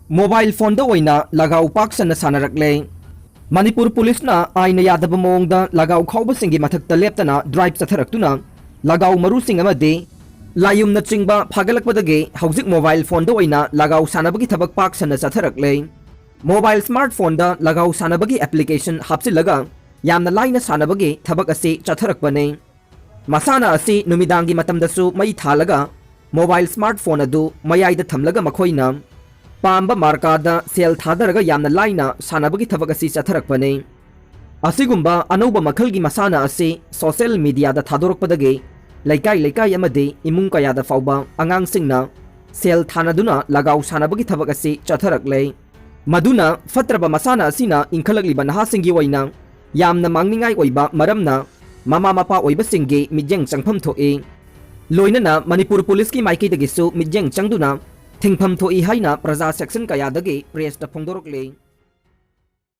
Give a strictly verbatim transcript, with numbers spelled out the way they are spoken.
Mobile ꯐꯣꯟꯗ ꯑꯣꯏꯅ ꯂꯒꯥꯎ ꯄꯥꯛ ꯁꯟꯅ ꯁꯥꯟꯅꯔꯛꯂꯦ꯫ ꯃꯅꯤꯄꯨꯔ ꯄꯨꯂꯤꯁꯅ ꯑꯥꯏꯟꯅ ꯌꯥꯗꯕ ꯃꯑꯣꯡꯗ ꯂꯒꯥꯎ ꯈꯥꯎꯕꯁꯤꯡꯒꯤ ꯃꯊꯛꯇ ꯂꯦꯞꯇꯅ ꯗ꯭ꯔꯥꯏꯚ ꯆꯠꯊꯔꯛꯇꯨꯅ ꯂꯒꯥꯎ ꯃꯔꯨꯁꯤꯡ ꯑꯃꯗꯤ ꯂꯥꯌꯨꯝꯅꯆꯤꯡꯕ ꯐꯥꯒꯠꯂꯛꯄꯗꯒꯤ ꯍꯧꯖꯤꯛ ꯃꯣꯕꯥꯏꯜ ꯐꯣꯟꯗ ꯑꯣꯏꯅ ꯂꯒꯥꯎ ꯁꯥꯟꯅꯕꯒꯤ ꯊꯕꯛ ꯄꯥꯛ ꯁꯟꯅ ꯆꯠꯊꯔꯛꯂꯦ꯫ ꯃꯣꯕꯥꯏꯜ ꯁ꯭ꯃꯥꯔꯠ ꯐꯣꯟꯗ ꯂꯒꯥꯎ ꯁꯥꯟꯅꯕꯒꯤ ꯑꯦꯄ꯭ꯂꯤꯀꯦꯁꯟ ꯍꯥꯞꯆꯤꯜꯂꯒ ꯌꯥꯝꯅ ꯂꯥꯏꯅ ꯁꯥꯟꯅꯕꯒꯤ ꯊꯕꯛ ꯑꯁꯤ ꯆꯠꯊꯔꯛꯄꯅꯤ꯫ ꯃꯁꯥꯟꯅ ꯑꯁꯤ ꯅꯨꯃꯤꯗꯥꯡꯒꯤ ꯃꯇꯝꯗꯁꯨ ꯃꯩ ꯊꯥꯜꯂꯒ ꯃꯣꯕꯥꯏꯜ ꯁ꯭ꯃꯥꯔꯠ ꯐꯣꯟ ꯑꯗꯨ ꯃꯌꯥꯏꯗ ꯊꯝꯂꯒ ꯃꯈꯣꯏꯅ ꯄꯥꯝꯕ ꯃꯥꯔꯀꯥꯗ ꯁꯦꯜ ꯊꯥꯗꯔꯒ ꯌꯥꯝꯅ ꯂꯥꯏꯅ ꯁꯥꯟꯅꯕꯒꯤ ꯊꯕꯛ ꯑꯁꯤ ꯆꯠꯊꯔꯛꯄꯅꯤ꯫ ꯑꯁꯤꯒꯨꯝꯕ ꯑꯅꯧꯕ ꯃꯈꯜꯒꯤ ꯃꯁꯥꯟꯅ ꯑꯁꯤ ꯁꯣꯁꯦꯜ ꯃꯤꯗꯤꯌꯥꯗ ꯊꯥꯗꯣꯔꯛꯄꯗꯒꯤ ꯂꯩꯀꯥꯏ ꯂꯩꯀꯥꯏ ꯑꯃꯗꯤ ꯏꯃꯨꯡ ꯀꯌꯥꯗ ꯐꯥꯎꯕ ꯑꯉꯥꯡꯁꯤꯡꯅ ꯁꯦꯜ ꯊꯥꯅꯗꯨꯅ ꯂꯒꯥꯎ ꯁꯥꯟꯅꯕꯒꯤ ꯊꯕꯛ ꯑꯁꯤ ꯆꯠꯊꯔꯛꯂꯦ꯫ ꯃꯗꯨꯅ ꯐꯠꯇ꯭ꯔꯕ ꯃꯁꯥꯟꯅ ꯑꯁꯤꯅ ꯏꯟꯈꯠꯂꯛꯂꯤꯕ ꯅꯍꯥꯁꯤꯡꯒꯤ ꯑꯣꯏꯅ ꯌꯥꯝꯅ ꯃꯥꯡꯅꯤꯡꯉꯥꯏ ꯑꯣꯏꯕ ꯃꯔꯝꯅ ꯃꯃꯥ ꯃꯄꯥ ꯑꯣꯏꯕꯁꯤꯡꯒꯤ ꯃꯤꯠꯌꯦꯡ ꯆꯪꯐꯝ ꯊꯣꯛꯏ꯫ ꯂꯣꯏꯅꯅ ꯃꯅꯤꯄꯨꯔ ꯄꯨꯂꯤꯁꯀꯤ ꯃꯥꯏꯀꯩꯗꯒꯤꯁꯨ ꯃꯤꯠꯌꯦꯡ ꯆꯪꯗꯨꯅ ꯊꯤꯡꯐꯝ ꯊꯣꯛꯏ ꯍꯥꯏꯅ ꯄ꯭ꯔꯖꯥ ꯁꯦꯛꯁꯟ ꯀꯌꯥꯗꯒꯤ ꯄ꯭ꯔꯦꯁꯇ ꯐꯣꯡꯗꯣꯔꯛꯂꯤ꯫